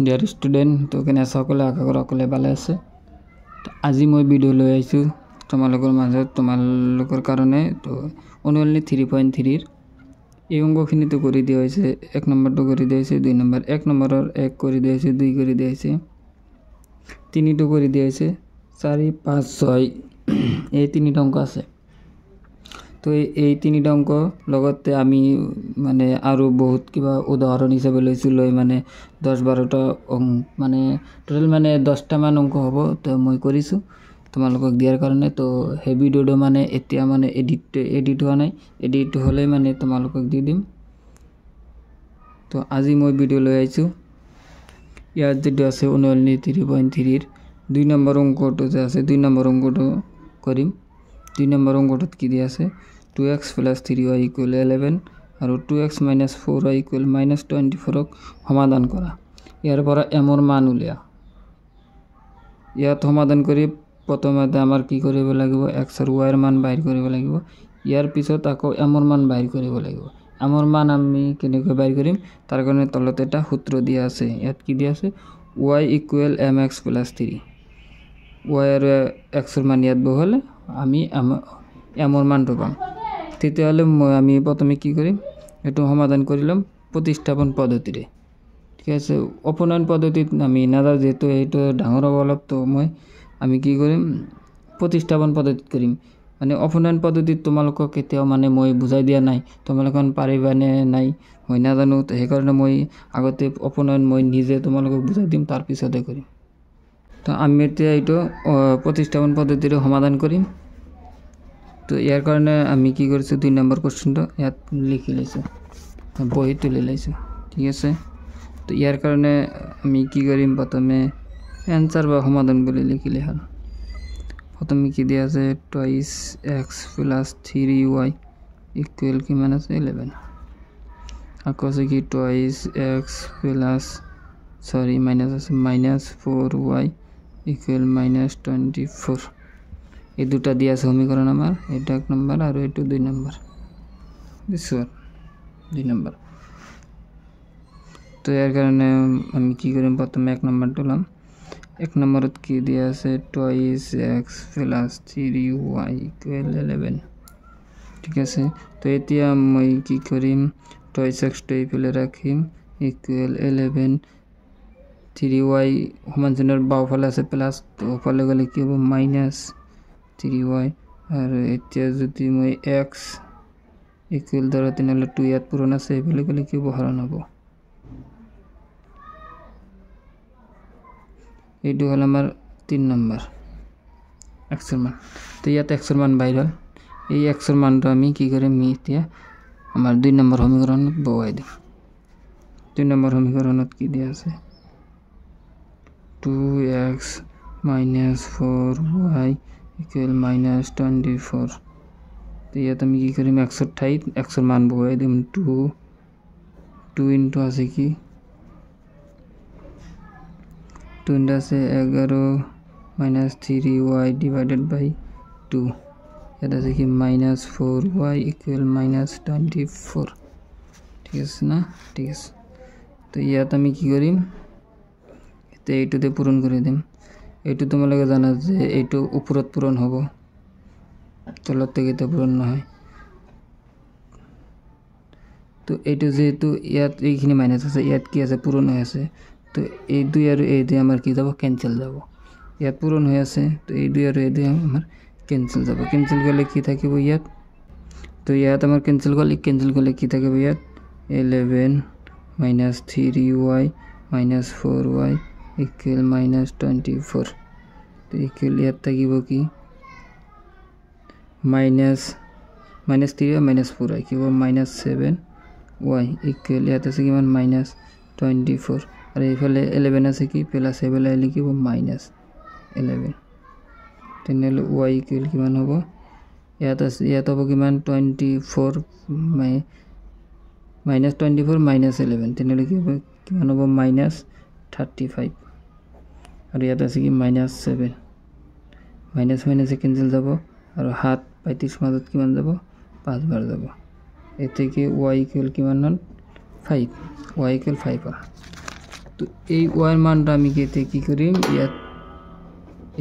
Dear student, তো কেনে সকলোৱে? আশা কৰোঁ সকলোৱে ভালে আছে। আজি মই ভিডিঅ' লৈ আহিছোঁ তোমালোকৰ মাজত, তোমালোকৰ কাৰণে। তো অনুশীলনী 3.3ৰ এই অংকখিনিতো কৰি দিয়া হৈছে। এক নম্বৰটো কৰি দিয়া হৈছে, দুই নম্বৰ, এক নম্বৰৰ এক কৰি দিয়া হৈছে, দুই কৰি দিয়া হৈছে, তিনিটো কৰি দিয়া হৈছে, চাৰি, পাঁচ, ছয়, এই তিনিটা অংক আছে। তো এই তিনিটা অংক লগতে আমি মানে আৰু বহুত কিবা উদাহৰণ হিচাপে লৈছোঁ, লৈ মানে 10-12টা অংক, মানে টোটেল মানে 10টামান অংক হ'ব। তো মই কৰিছোঁ তোমালোকক দিয়াৰ কাৰণে। তো সেই ভিডিঅ'টো মানে এতিয়া মানে এডিট হোৱা নাই, এডিট হ'লে মানে তোমালোকক দি দিম। তো আজি মই ভিডিঅ' লৈ আহিছোঁ, ইয়াত যিটো আছে অনুশীলনী 3.3ৰ দুই নম্বৰ অংকটো যে আছে, দুই নম্বৰ অংকটো কৰিম। দুই নম্বৰ অংকটোত কি দিয়া আছে? 2 x plus 3 y equal 11 আৰু 2 x minus 4 y equal minus 24ক সমাধান কৰা। ইয়াৰ পৰা এমৰ মান উলিয়া। ইয়াত সমাধান কৰি প্ৰথমতে আমাৰ কি কৰিব লাগিব? এক্স আৰু ৱাইৰ মান বাহিৰ কৰিব লাগিব। ইয়াৰ পিছত আকৌ এমৰ মান বাহিৰ কৰিব লাগিব। এমৰ মান আমি কেনেকৈ বাহিৰ কৰিম? তাৰ কাৰণে তলত এটা সূত্ৰ দিয়া আছে। ইয়াত কি দিয়া আছে? Y equal m x plus 3। Y আৰু এক্সৰ মান ইয়াত বহালে আমি এমৰ মানটো পাম। তেতিয়াহ'লে মই আমি প্ৰথমে কি কৰিম? এইটো সমাধান কৰি ল'ম প্ৰতিস্থাপন পদ্ধতিৰে, ঠিক আছে? অপনয়ন পদ্ধতিত আমি নাযাওঁ, যিহেতু সেইটো ডাঙৰ হ'ব অলপ। তো আমি কি কৰিম? প্ৰতিস্থাপন পদ্ধতিত কৰিম। মানে অপনয়ন পদ্ধতিত তোমালোকক কেতিয়াও মানে মই বুজাই দিয়া নাই, তোমালোকে পাৰিবানে নাই মই নাজানো। তো সেইকাৰণে মই আগতে অপনয়ন মই নিজে তোমালোকক বুজাই দিম, তাৰপিছতে কৰিম। তো আমি এতিয়া এইটো প্ৰতিস্থাপন পদ্ধতিৰে সমাধান কৰিম। তো ইয়াৰ কাৰণে আমি কি কৰিছোঁ? দুই নম্বৰ কুৱেশ্যনটো ইয়াত লিখি লৈছোঁ, বহীত তুলি লৈছোঁ, ঠিক আছে? তো ইয়াৰ কাৰণে আমি কি কৰিম? প্ৰথমে এনচাৰ বা সমাধান বুলি লিখিলে হ'ল। প্ৰথমে কি দিয়া আছে? Twice x plus 3 y equal কিমান আছে? 11। আকৌ আছে কি? Twice x plus, sorry, minus আছে, minus 4 y equal minus 24। এই দুটা দিয়া আছে সমীকৰণ আমাৰ। এইটো এক নম্বৰ আৰু এইটো দুই নম্বৰ, বুজিছোঁ? দুই নম্বৰ। তো ইয়াৰ কাৰণে আমি কি কৰিম? প্ৰথমে এক নম্বৰটো ল'ম। এক নম্বৰত কি দিয়া আছে? Twice x plus 3 y equal 11, ঠিক আছে? তো এতিয়া মই কি কৰিম? টুৱাইছ এক্সটো এইফালে ৰাখিম, ইকুৱেল 11। থ্ৰী ৱাই সমান চিহ্নৰ বাওঁফালে আছে প্লাছ, তো সোঁফালে গ'লে কি হ'ব? Minus three Y. আৰু এতিয়া যদি মই এক্স ইকুৱেল ধৰোঁ, তেনেহ'লে টু ইয়াত পূৰণ আছে, এইফালে গ'লে কি হ'ব? হৰণ হ'ব। এইটো হ'ল আমাৰ তিনি নম্বৰ এক্সৰ মান। তো ইয়াত এক্সৰ মান বাহিৰ হ'ল। এই এক্সৰ মানটো আমি কি কৰিম? এতিয়া আমাৰ দুই নম্বৰ সমীকৰণত বহুৱাই দিম। দুই নম্বৰ সমীকৰণত কি দিয়া আছে? 2 x minus 4 y equal minus 24। তো ইয়াত আমি কি কৰিম? এক্সৰ ঠাইত এক্সৰ মান বহুৱাই দিম। টু, টু ইনটু আছে কি? টু ইনটু আছে 11 minus 3 y divided by 2। ইয়াত আছে কি? Minus 4 y equal minus 24, ঠিক আছে না? ঠিক আছে। তো ইয়াত আমি কি কৰিম? এতিয়া এইটোতে পূৰণ কৰি দিম। এইটো তোমালোকে জানা যে এইটো ওপৰত পূৰণ হ'ব, তলত কেতিয়া পূৰণ নহয়। তো এইটো যিহেতু ইয়াত এইখিনি মাইনাছ আছে, ইয়াত কি আছে? পূৰণ হৈ আছে। তো এই দুই আৰু এই দুই আমাৰ কি যাব? কেঞ্চেল যাব। ইয়াত পূৰণ হৈ আছে, তো এই দুই আৰু এই দুই আমাৰ কেঞ্চেল যাব। কেঞ্চেল গ'লে কি থাকিব ইয়াত? তো ইয়াত আমাৰ কেঞ্চেল গ'ল। কেঞ্চেল গ'লে কি থাকিব ইয়াত? 11 minus 3 y minus 4 y equal minus 24। তো ইকুৱেল ইয়াত থাকিব কি? Minus minus 3 y minus 4 y কি হ'ব? মাইনাছ ছেভেন ৱাই ইকুৱেল ইয়াত আছে কিমান? মাইনাছ 24। আৰু এইফালে 11 আছে কি? প্লাছ, এইফালে আহিলে কি হ'ব? মাইনাছ 11। তেনেহ'লে ৱাই ইকুৱেল কিমান হ'ব? ইয়াত আছে, ইয়াত হ'ব কিমান? 24 minus 24 minus 11, তেনেহ'লে কি হ'ব? কিমান হ'ব? মাইনাছ 35। আৰু ইয়াত আছে কি? Minus seven. মাইনাছ মাইনাছে কেঞ্চেল যাব আৰু সাত 35 মাজত কিমান যাব? পাঁচবাৰ যাব। এতিয়া কি ৱাই ইকুৱেল কিমান হ'ল? 5। ৱাই ইকুৱেল 5 হ'ল। তো তো এই ৱাইৰ মানটো আমি এতিয়া কি কৰিম, ইয়াত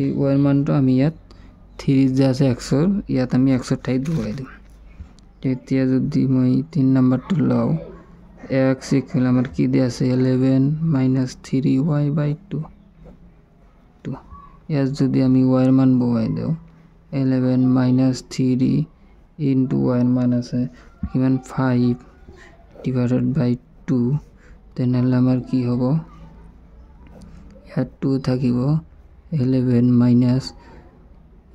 এই ৱাইৰ মানটো আমি ইয়াত থ্ৰী যে আছে এক্সৰ, ইয়াত আমি এক্সৰ ঠাইত বহুৱাই দিম। এতিয়া যদি মই 3 নম্বৰটো লওঁ, এক্স ইকুৱেল আমাৰ কি দিয়া আছে 11 মাইনাছ 3 ৱাই বাই 2। 2 ইয়াত যদি আমি ৱাইৰ মান বহুৱাই দিওঁ, 11 মাইনাছ 3 ইনটু ৱাইৰ মান আছে কিমান 5 ডিভাইডেড বাই 2, তেনেহ'লে আমাৰ কি হ'ব, ইয়াত 2 থাকিব, 11 মাইনাছ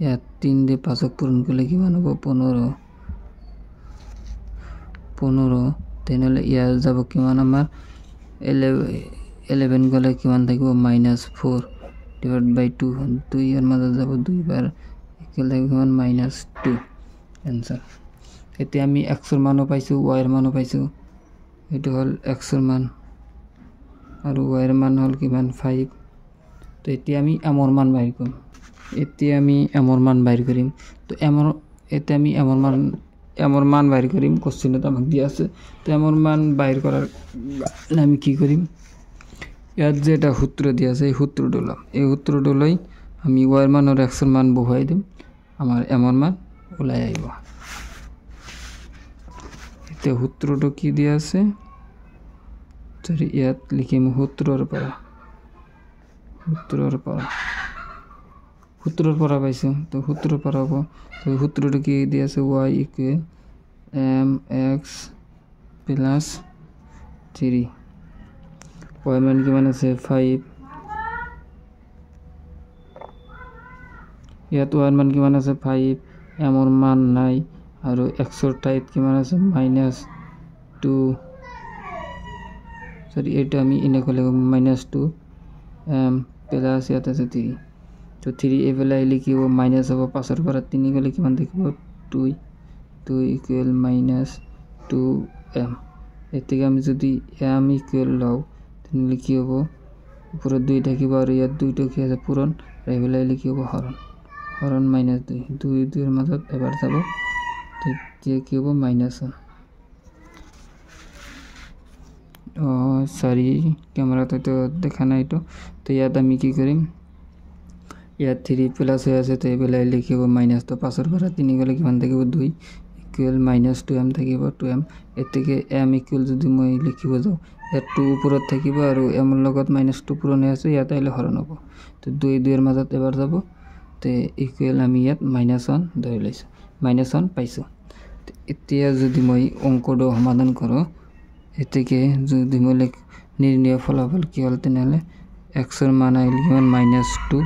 ইয়াত 3 দি 5ক পূৰণ কৰিলে কিমান হ'ব 15, 15, তেনেহ'লে ইয়াত যাব কিমান আমাৰ 11 গ'লে কিমান থাকিব মাইনাছ 4 ডিভাইড বাই 2, 2 ইয়াৰ মাজত যাব দুইবাৰ, ইকুৱেল থাকিব কিমান মাইনাছ 2 এনচাৰ। এতিয়া আমি এক্সৰ মানো পাইছোঁ, ৱাইৰ মানো পাইছোঁ। এইটো হ'ল এক্সৰ মান আৰু ৱাইৰ মান হ'ল কিমান 5। তো এতিয়া আমি এমৰ মান বাহিৰ কৰিম। এতিয়া আমি এমৰ মান বাহিৰ কৰিম। তো এমৰ এতিয়া আমি এমৰ মান বাহিৰ কৰিম, কোশ্চেনত আমাক দিয়া আছে। তো এমৰ মান বাহিৰ কৰাৰ কাৰণে আমি কি কৰিম, ইয়াত যে এটা সূত্ৰ দিয়া আছে এই সূত্ৰটো ল'ম। এই সূত্ৰটো লৈ আমি ৱাইৰ মান আৰু এক্সৰ মান বহুৱাই দিম, আমাৰ এমৰ মান ওলাই আহিব। এতিয়া সূত্ৰটো কি দিয়া আছে, সৰি ইয়াত লিখিম সূত্ৰৰ পৰা, সূত্ৰৰ পৰা পাইছোঁ। তো সূত্ৰৰ পৰা হ'ব, তো সূত্ৰটো কি দিয়া আছে y equal m x plus 3, y মান কিমান আছে 5, ইয়াত ৱাইৰ মান কিমান আছে 5, এমৰ মান নাই, আৰু এক্সৰ ঠাইত কিমান আছে মাইনাছ 2, সৰি এইটো আমি এনেকৈ লিখিম মাইনাছ 2 এম প্লাছ ইয়াত আছে 3। তো 3 এইফালে আহিলে কি হ'ব মাইনাছ হ'ব, 5ৰ পৰা 3 গ'লে কিমান থাকিব 2, 2 ইকুৱেল মাইনাছ 2 এম। এতেকে আমি যদি এম ইকুৱেল লওঁ তেনেহ'লে কি হ'ব, ওপৰত 2 থাকিব আৰু ইয়াত 2টো কি আছে পূৰণ, আৰু এইফালে আহিলে কি হ'ব হৰণ, হৰণ মাইনাছ 2, 2 2ৰ মাজত এবাৰ যাব, তেতিয়া কি হ'ব মাইনাছ 1। চৰি কেমেৰাত হয়তো দেখা নাই এইটো। তো ইয়াত আমি কি কৰিম, ইয়াত 3 প্লাছ হৈ আছে, তো এইফালে আহিলে কি হ'ব মাইনাছ, তো 5ৰ পৰা 3 গ'লে কিমান থাকিব 2 ইকুৱেল মাইনাছ 2 এম থাকিব, 2 এম। এতেকে এম ইকুৱেল যদি মই লিখিব যাওঁ, ইয়াত 2 ওপৰত থাকিব আৰু এমৰ লগত মাইনাছ 2 পূৰণ হৈ আছে, ইয়াত আহিলে হৰণ হ'ব, তো 2 2ৰ মাজত এবাৰ যাব, তে ইকুৱেল আমি ইয়াত মাইনাছ 1 ধৰি লৈছোঁ, মাইনাছ 1 পাইছোঁ। এতিয়া যদি মই অংকটো সমাধান কৰোঁ, এতেকে যদি মই নিৰ্ণয় ফলাফল কি হ'ল, তেনেহ'লে এক্সৰ মান আহিল কিমান মাইনাছ 2,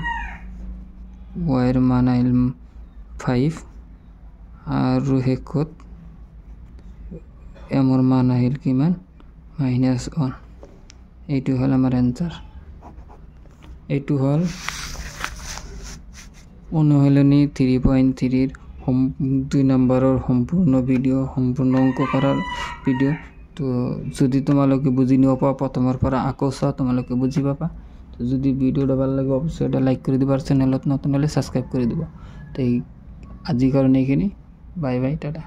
ৱাইৰ মান আহিল 5, আৰু শেষত এমৰ মান আহিল কিমান মাইনাছ 1। এইটো হ'ল আমাৰ এনচাৰ। এইটো হ'ল অনুশীলনী 3.3ৰ 2 নম্বৰৰ সম্পূৰ্ণ ভিডিঅ', সম্পূৰ্ণ অংক কৰাৰ ভিডিঅ'। তো যদি তোমালোকে বুজি নোপোৱা প্ৰথমৰ পৰা আকৌ চোৱা, তোমালোকে বুজি পাবা। তো যদি ভিডিঅ'টো ভাল লাগে অৱশ্যই এটা লাইক কৰি দিবা, আৰু চেনেলত নতুন হ'লে ছাবস্ক্ৰাইব কৰি দিবা। তো আজিৰ কাৰণে এইখিনি, বাই বাই, টাটা।